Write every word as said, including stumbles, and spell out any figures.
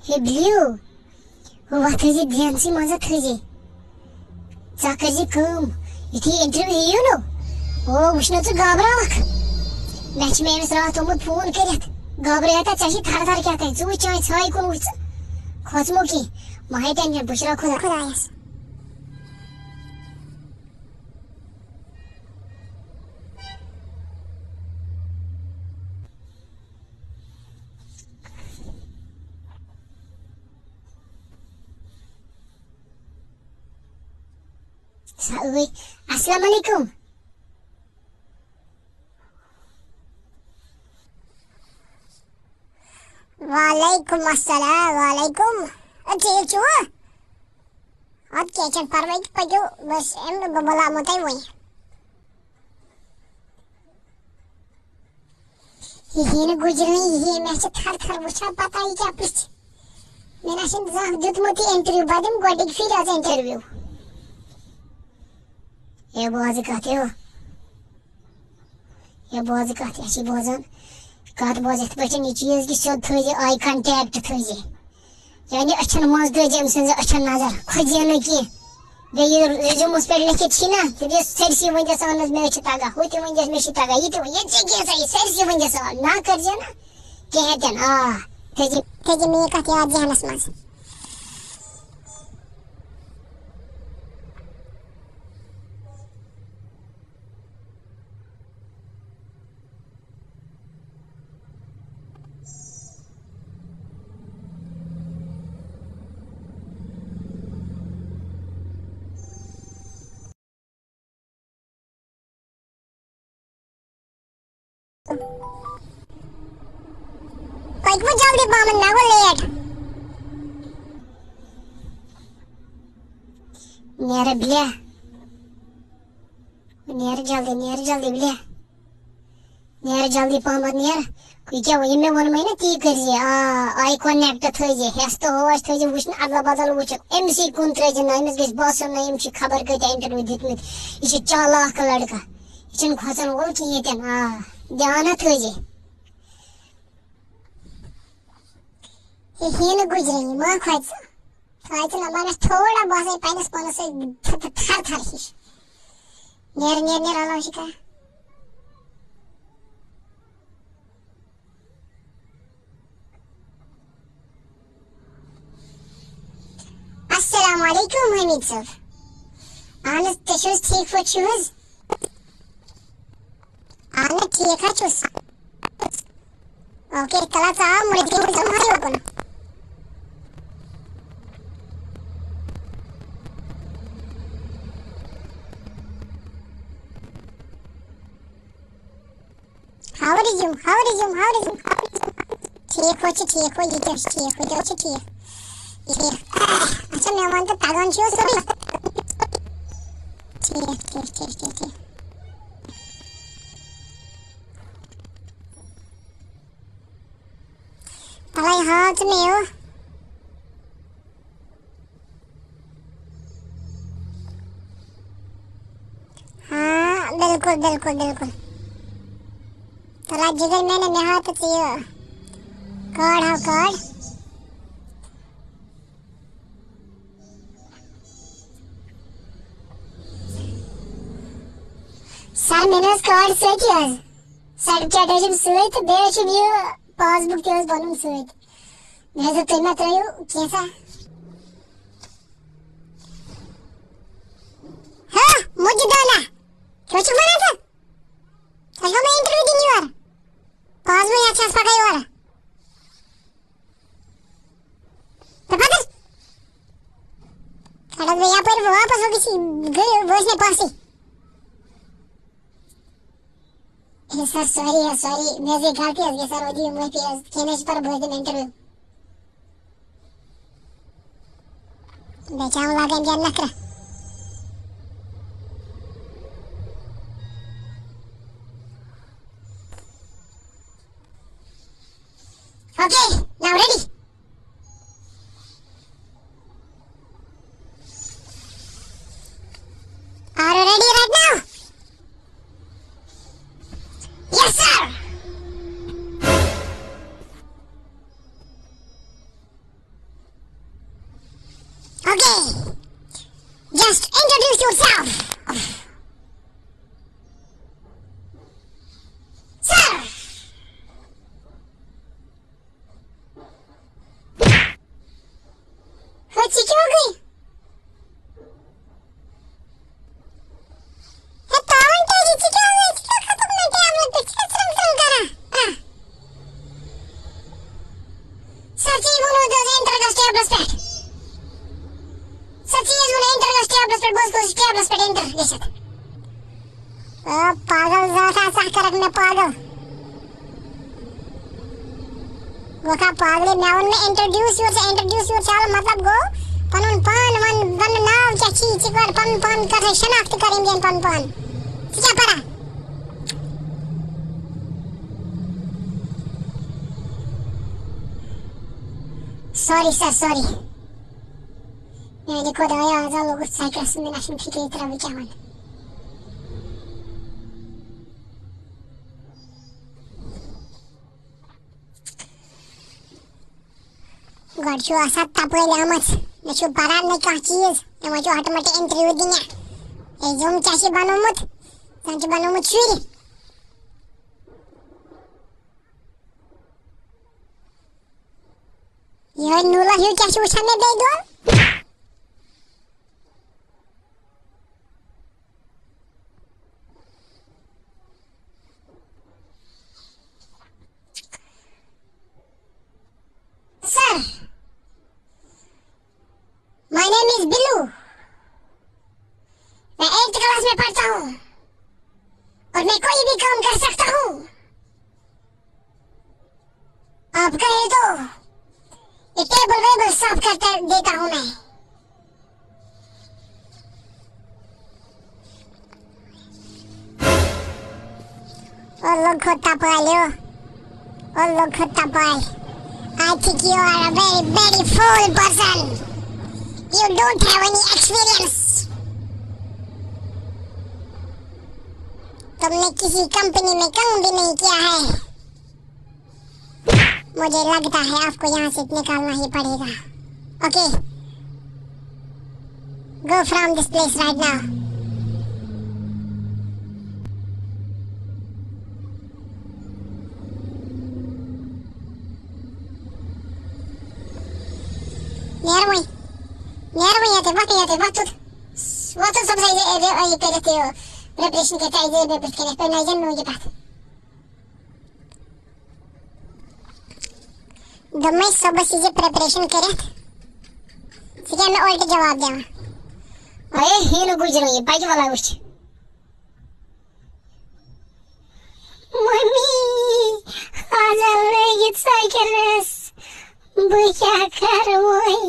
ہے blue, ہُہ وۄتھ تھٲیزِ دھیانسٕے منٛز تھٲیزِ۔ ژٕ کٔرزِ کٲم، یُتھُے انٹرویو یِیِو نہ، او وٕچھ نہ ژٕ گابراوکھ۔ مےٚ چھِ مےٚ أمِس راتھ آمُت فون کٔرِتھ، گابرٲیِتھ ژےٚ چھِ تھر تھر کیٛاہ تام، ژٕ وٕچھ چٲنۍ ژھاے کُن وٕچھ ژٕ۔ کھوژمو کینٛہہ، مہ ہَے ٹٮ۪نشن، بہٕ چھُس خۄدا خۄدایَس۔ سا ٲے۔ السلام علیکم۔ وعلیکم السلام، وعلیکم۔ اے، ٹھیٖک چھُوٕ؟ اَدٕ کینٛہہ چھُنہٕ پَرواے، پٔکِو، بہٕ چھُس اَمہِ، بہٕ بُلاومو تۄہہِ وۄنۍ۔ یہِ ہے نہٕ گُجرنٕے، یہِ ہے مےٚ چھِ تھر تھر وٕچھان، پتہ یہِ کیٛاہ پرٛژھِ۔ مےٚ نہ چھُنہٕ زانٛہہ دیُتمُت یہِ انٹرویو، بہٕ دِمہٕ گۄڈٕنِکۍ پھِرِ آز انٹرویو۔ ہے بوزٕ کتھ، ہے، ہے بوزٕ کتھ، یہِ چھِ بوزان۔ کتھ بوز یِتھ پٲٹھۍ، یہِ چیٖز کہِ سیوٚد تھٲیزِ، آی کنٹیکٹ تھٲیزِ۔ یعنی أچھن منٛز ترٲیزِ أمۍ سٕنٛزِ أچھن نظر، کھوژِ نہٕ کینٛہہ۔ بیٚیہِ یہِ ریزیومس پٮ۪ٹھ لیکھِتھ چھی نا، تٔمِس سٲرسٕے ؤنۍزٮ۪س اَہن حظ، مےٚ حظ چھِ تگان، ہُہ تہِ ؤنۍزٮ۪س، مےٚ چھِ تگان، یہِ تہِ ؤنۍ، یہِ ژےٚ کینٛہہ سا، یہِ سٲرسٕے ؤنۍزٮ۪س اَہن، نا کٔرزِ نہٕ کِہیٖنۍ تہِ نہٕ۔ آ، تھٲیزِ، تھٲیزِ میٛٲنۍ کتھ یاد ذہنس منٛز۔ پٔکِو جلدی پہمتھ، مےٚ گوٚو لیٹ۔ نیرٕ بِلیا، نیرٕ جلدی، نیرٕ جلدی بِلیا۔ نیر جلدی پہمتھ نیر۔ یہِ کیٛاہ وۄنۍ، یہِ مےٚ ووٚنمَے نہ تی کٔرزِ۔ آ، آی کنیکٹ تھٲیزِ، ہٮ۪س تہٕ ہوش تھٲیزِ، وٕچھ نہٕ ادلہ بدل وٕچھکھ۔ أمۍ سٕے کُن ترٲیزِ نہٕ، أمِس گژھِ باسُن نہ أمۍ چھِ خبر کۭتیٛاہ انٹرویو دِتمٕتۍ۔ یہِ چھِ چالاک لڑکہٕ، یہِ چھُنہٕ کھۄژن وول کِہیٖنۍ تہِ نہٕ۔ آ، دیانہ تھٲیزِ۔ یہِ ہی نہٕ گُجرٲنی، ما کھۄژِ ژٕ؟ توتہِ نہ بنس تھوڑا باسے پننِس پانس سۭتۍ تھ-، تھ-، تھر تھر ہِش۔ نیر، نیر، نیر، اللہ شکا۔ السلام علیکم حمید صٲب۔ اہن حظ، تُہۍ چھِو حظ ٹھیٖک پٲٹھۍ چھِو حظ؟ اہن حظ، ٹھیٖک حظ چھُس۔ اوکے، تَلہ ژٕ آو مٔرِتھ گٔے زَن ہٲیِو کُن۔ How are you? How are you? How are you? How are you? ٹھیٖک پٲٹھۍ چھِ، ٹھیٖک پٲٹھۍ، یہِ تہِ چھُ ٹھیٖک، ہُہ تہِ چھُ ٹھیٖک۔ ٹھیٖک۔ اچھا، مےٚ وَن تہٕ، تَگان چھُ سورُے؟ ٹھیٖک، ٹھیٖک، ٹھیٖک، ٹھیٖک، ٹھیٖک۔ تَلَے ہاو ژٕ مےٚ یہِ۔ ہاں، بِلکُل، بِلکُل، بِلکُل۔ تَلہٕ جِگر میٛانہِ، مےٚ ہاو تہٕ ژٕ یہِ کارڈ، ہاو کارڈ۔ سَر، مےٚ نہٕ حظ کارڈ سۭتی حظ۔ سَر، چیک حظ چھُم سۭتۍ تہٕ بیٚیہِ حظ چھُم یہِ پاس بُک تہِ حظ پَنُن سۭتۍ۔ مےٚ حظ دوٚپ، تُہۍ ما ترٛٲیِو کینٛژھا؟ ہا، مُجہِ دانہ، کیٛاہ چھُکھ وَنان ژٕ؟ تۄہہِ چھُوا مےٚ انٹرویو دِنہِ یورٕ؟ پانٛژھ مِنٹ چھِ اَسہِ پَگاہ یورٕ۔ تہٕ پَتہٕ کَڑَس بہٕ یَپٲرۍ واپَس، وۄنۍ گٔژھِ، گٔے، وۄنۍ ٲسۍ مےٚ پانسٕے۔ ہے سَر، سوری حظ، سوری، مےٚ حظ گٔے غلطی حظ، گٔے سَر، وۄنۍ دِیِو معٲفی حظ، کینٛہہ نہٕ حظ چھُ پَرواے، بہٕ حظ دِمہٕ انٹرویو۔ بیٚیہِ چھِ یِم لاگان کینٛہہ نَکھرٕ۔ Okay, now ready. Are you ready right now? Yes, sir. Yourself. Sir. ہو، ژٕ کیٛاہ گٔے؟ ہے، تاوَن کیٛازِ؟ ژٕ کیٛاہ گٔے؟ ژٕ کیٛاہ کھَتُکھ مےٚ ٹیبلَس پٮ۪ٹھ؟ ژٕ کیٛاہ ژھرٛم ژھرٛم کَران؟ آ۔ سَر، ژےٚ ووٚنُتھ حظ enter گژھ ٹیبلَس پٮ۪ٹھ۔ سَر، ژےٚ حظ ووٚنُتھ enter گژھ ٹیبلَس پٮ۪ٹھ، بہٕ حظ گوٚژھُس ٹیبلَس پٮ۪ٹھ enter گٔژھِتھ۔ آ، پاگل زاتھا، ژٕ کَرَکھ مےٚ پاگل۔ وۄکھا پاگلے، مےٚ ووٚن نہٕ introduce your، ژےٚ introduce your چالہٕ مطلب گوٚو پَنُن پان وَن، وَن ناو کیٛاہ چھی، ژٕ کَر پَنُن پان، کَر ژٕ شناخت کَر أمۍ دِیَن پَنُن پان۔ ژٕ کیٛاہ پَران؟ Sorry sir, sorry. میٛانہِ خۄدایا، آز ہا لوٚگُس سایکَلَس، مےٚ نہ چھُنہٕ فِکرِ ترٛاوٕ بہٕ کیٛاہ وَنہٕ۔ گۄڈٕ چھُ آسان تَپٲرۍ آمٕژ، نہ چھُ پَران نہ کانٛہہ چیٖز، یِمَن چھُ ہَٹہٕ مَٹہٕ interview دِنہِ۔ ہے، یِم کیٛاہ چھِ بَنومُت؟ زَن چھِ بَنومُت شُرۍ۔ یِہوٚے نوٗلَر ہیوٗ کیٛاہ چھُ وٕچھان مےٚ بیٚیہِ دۄن؟ Sir, my name is Billu. मैं eighth class में पढ़ता हूँ और मैं कोई भी काम कर सकता हूँ। आप कहे तो ये टेबल वेबल साफ करके देता हूँ मैं। Oh, look who tapo, Aliu. Oh, look who tapo. I think you are a very, very fool person. You don't have any experience. तुमने किसी कंपनी में काम भी नहीं किया है। मुझे लगता है आपको यहाँ से निकालना ही पड़ेगा। Okay, go from this place right now. نیرٕ وۄنۍ، نیرٕ وۄنۍ ییٚتہِ، وۄتھ ییٚتہِ، وۄتھ تھوٚد۔ وۄتھ تھوٚد صُبحَس یہِ، یہِ، یہِ کٔرِتھ یہِ preparation کٔرِتھ، یہِ، یہِ، یہِ، یہِ، یہِ، یہِ، یہِ، یہِ، یہِ، یہِ، یہِ، دوٚپمَے صُبحَس ییٖزِ preparation کٔرِتھ۔ ژٕ کیٛاہ مےٚ اُلٹہٕ جواب دِوان؟ اے، ہیٖنہٕ گُجرٕے، پَکہِ وَلَے وٕچھِ۔ مٔمی، آز آو لٲگِتھ سایکلَس۔ بہٕ کیٛاہ کَرٕ وۄنۍ؟